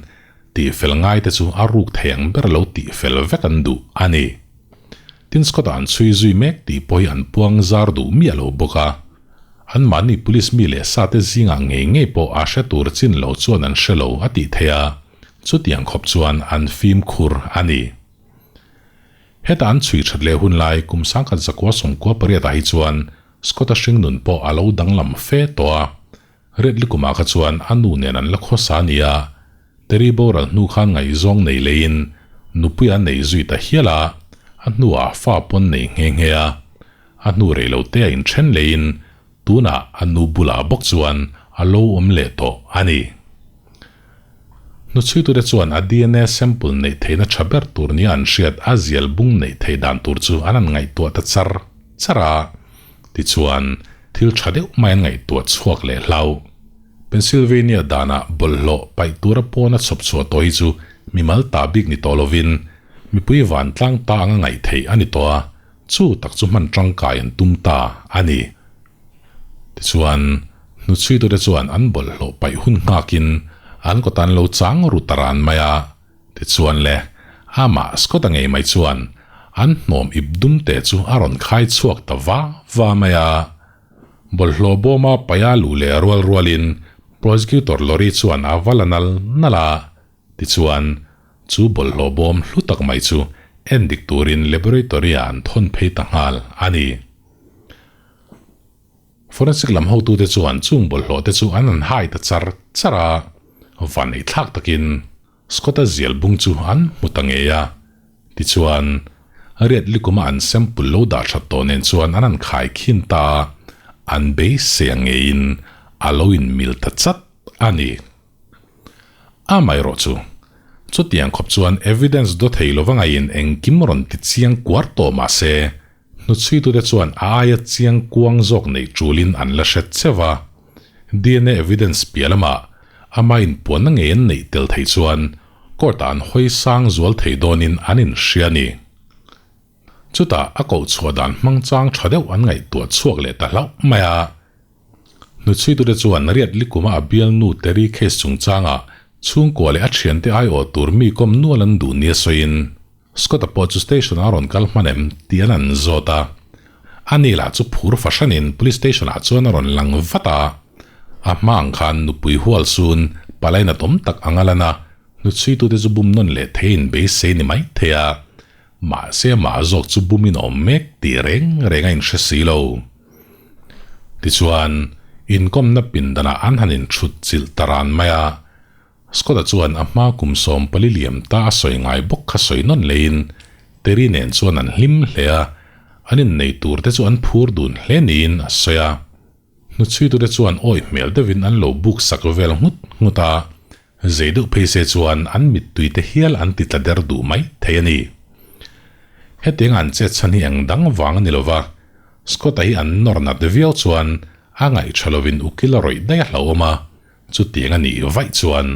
A: tihfel ngaite chu a ruk thei ang ber lo tihfel vek an duh a ni. Tin Scott-a an chhui zui mek tih pawh hi an puang zar duh miah lo bawk a. Anmahni police mi leh sate zingah ngei ngei pawh a hre tur chin lo chuan an hre lo a tih theih a, chutiang khawp chuan an fimkhur a ni. Heta an chhui that leh hun lai kum sangkhat zakua sawmkua pariatah hi chuan Scott-a hringnun pawh a lo danglam fe tawh a. Red Likumah kha chuan a nu nen an la khawsa a ni a, Terry boral hnu khan ngaihzawng nei leiin nupui an nei zui ta hial a, a hnuah fa pawn nei nghe nghe a. A hnu rei lo te a inthen leiin tunah a nu bulah bawk chuan a lo awm leh tawh a ni. Hnuchhuitute chuan a DNA sample neih theihna tha ber tur nia an hriat a zial bung neih theih dan tur chu an han ngaihtuah ta char char a. Tichuan, thil tha deuh mai an ngaihtuah chhuak leh hlau. Pennsylvania danah bawlhhlawh paih tura pawna chhawp chhuah tawh hi chu mimal ta bik ni tawh lovin mipui vantlang ta anga ngaih theih a ni tawh a, chu tak chu hman tangkai an tum ta a ni. Tichuan, hnuchhuitute chuan an bawlhhlawh paih hun nghakin an kawtan lo chang ru ta ran mai a. Tichuan le, amah Scott-a ngei mai chuan an hnawm ip dum te chu a rawn khai chhuak ta va va mai a. Bawlhhlawh bawma paia luh leh rual rualin Prosecutor Lorry chuan a va la nal nal a. Tichuan, chu bawlhhlawh bawm hlu tak mai chu endik turin laboratory-ah an thawn phei ta nghal a ni. Forensic lam hotute chuan chung bawlhhlawh te chu an han hai ta char char a, van ei thlak takin Scott-a zial bung chu an hmu ta ngei a. Tichuan, riat likuma an sample lo dah that tawh nen chuan an han khai khin ta a, an beisei ang ngeiin a lo inmil ta chat a ni. Amaherawh chu, chutiang khawp chuan evidence daw thei lova ngaiin engkim rawn ti chiang kuar tawh mah se, Hnuchhuitute chuan a aia chiang kuang zawk neih tulin an la hret cheuh a. Dna evidence piah lamah ama inpuanna ngei an neih tel theih chuan court-ah an hawi sang zual thei dawnin an inhria a ni. Chutah a koh chhuah dan hmang chang tha deuh an ngaihtuah chhuak leh ta hlauh mai a. Hnuchhuitute chuan riat likuma a bialnu Terry case chungchangah chhungkua leh a thiante aiawh tur mi kawm nual an duh nia sawiin, Scott-a pawh chu station-ah a rawn kal hman em tih an an zawt a. Ani lah chu phur fahranin police station-ah chuan a rawn lang vat a. A hma ang khan nupui hual sun palaina tawm tak ang a lan a, hnuchhuitute chu bum nawn leh theiin beisei ni mai thei a. Mahse amah zawk chu bumin a awm mek tih reng reng a inhre si lo. Tichuan, inkawmna pindanah an han inchhut chilh ta ran mai a. Scott-a chuan a hma kum 14 liam ta a sawi ngai bawk kha sawi nawn leiin Terry nen chuan an hlim hle a, an innei tur te chu an phur dun hle niin a sawi a. Hnuchhuitute chuan awi hmel deuhin an lo buk sak vel nghut nghut a, zei deuh phei se chuan an mittui te hial an ti tla der duh mai thei a ni. Hetianga an chet chhan hi eng dang vang a ni lova, Scott-a hi an nawr nat viau chuan a ngaihṭha lovin ukil a rawih daih a hlauhawm a, Chutiang a nih vaih chuan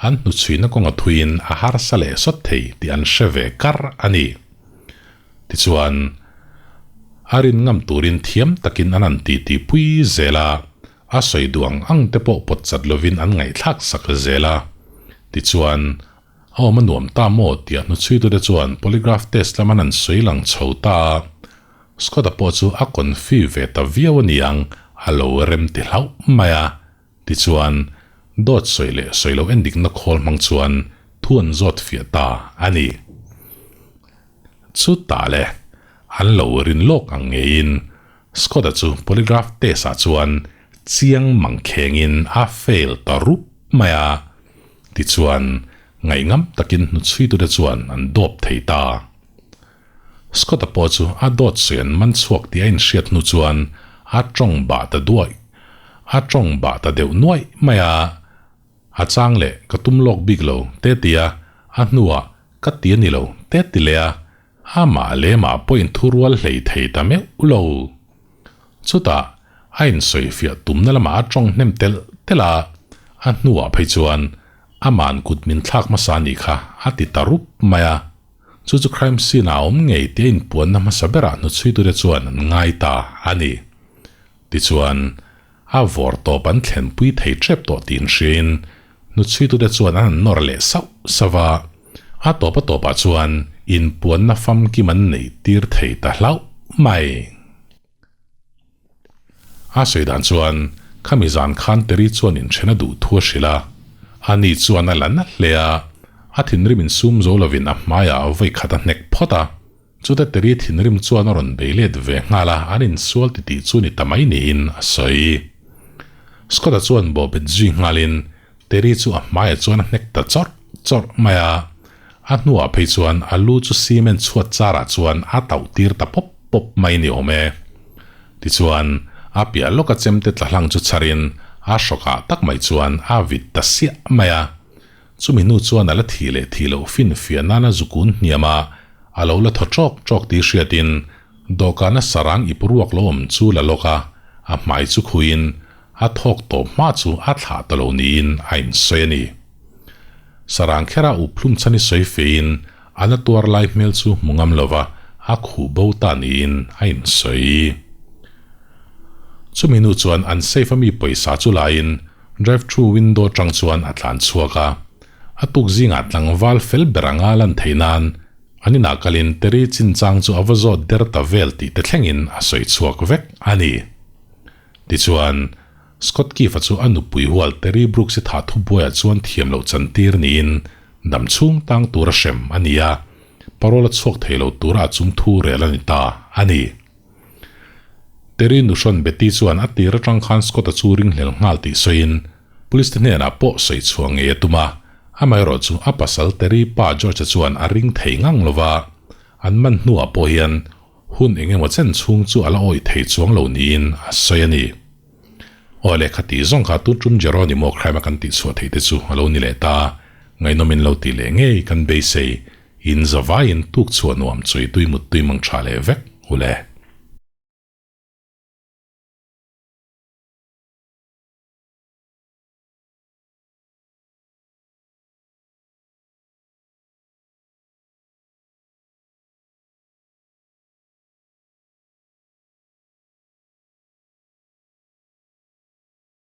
A: an hnuchhuina kawnga thuiin a harsa leh sawt thei tih an hre ve kar a ni. Tichuan, a rin ngam turin thiam takin an han titi pui zel a, a sawi duh ang ang te pawh pawt chat lovin an ngaihthlak sak zel a. Tichuan, a awm a nuam ta maw tia hnuchhuitute chuan polygraph test lam an han sawi lang chho ta a, Scott-a pawh chu a confi ve ta viau a ni ang, a lo rem ti hlauh mai a. Tichuan, dawt sawi leh sawi lo endikna khawl hmang chuan thu an zawt fiah ta a ni. Chutah le, an lo rin lawk ang ngeiin Scott-a chu polygraph test-ah chuan chiang mang khengin a fail ta rup mai a. Tichuan, ngaihngam takin hnuchhuitute chuan an dawp thei ta. Scott-a pawh chu a dawt sawi an man chhuak tih a inhriat hnu chuan a tawng bah ta duaih, a tawng bah ta deuh nuaih mai a. A chang leh ka tum lawk bik lo te ti a, a hnuah ka ti a ni lo te ti leh a, amah leh mah pawhin thurual hlei thei ta meuh lo. Chutah, a insawifiah tumna lamah a tawng hnem telh telh a, a hnuah phei chuan ama'n kut min thlak hmasa a nih kha a ti ta rup mai a. Chu chu crime scene ah a awm ngei tih a inpuanna hmasa berah hnuchhuitute chuan an ngai ta a ni. Tichuan, a vawr tawp an thlenpui thei tep tawh tih inhriain hnuchhuitute chuan an han nawr leh sauh sauh a, a tawp a tawpah chuan inpuanna famkim an neih tir thei ta hlauh mai. A sawi dan chuan khami zan khan Terry chuan inthen a duh thu a hrilh a, ani chuan a la na hle a, a thinrim insum zo lovin a hmaiah vawi khat a hnek phawt a. Chuta Terry thinrim chuan a rawn bei let ve nghal a, an insual titih chu ni ta mai niin a sawi. Scott-a chuan bawhbet zui nghalin Terry chu a hmaiah chuan a hnek ta chawrh chawrh mai a, a hnuah phei chuan a lu chu cement chhuat charah chuan a tauh tir ta pawp pawp mai ni awm e. Tichuan, a piah lawka chemte tla hlang chu chharin a hrawkah tak mai chuan a vit ta siah mai a. Chumi hnu chuan a la thih leh thih loh finfiah nana zukun hniam a, a lo la thaw ṭawk ṭawk tih hriatin dawhkana sarang ip ruak lo awm chu la lawk a, a hmai chu khuiin a thawk tawp hma chu a thlah ta lo niin a insawi a ni. Sarang khera up hlum chhan i sawi feiin a na tuar lai hmel chu hmu ngam lova a khuh bo ta niin a insawi. Chumi hnu chuan an safe a mi pawisa chu laiin Drive through window atang chuan a tlan chhuak a, a tuk zingah tlangval fel ber anga lan theih nan an inah kalin Terry chinchang chu a va zawt der ta vel tih te thlengin a sawi chhuak vek a ni. Tichuan, Scott Keefe-a chu a nupui hual Terry Brooks-i thah thubuaiah chuan thiam loh chantir niin dam chhung tang tura hrem a ni a, parole a chhuak thei lo tura a chung thu rel a ni ta a ni. Terry nuhrawn Betty chuan a tir atang khan Scott-a chu ringhlel nghal tih sawiin Police te hnenah pawh sawi chhuah ngei a tum a, amaherawh chu a pasal Terry pa George-a chuan a ring thei ngang lo va, an man hnuah pawh hian hun eng emaw chen chhung chu a la awih thei chuang lo niin a sawi a ni. Aw le khati zawng kha tu tum Jeronimo crime a kan tih chhuah theih te chu a lo ni leh ta, ngaihnawm in lo tih leh ngei kan beisei In zavaiin tuk chhuah nuam chawi tui mut tui mang tha leh vek u le.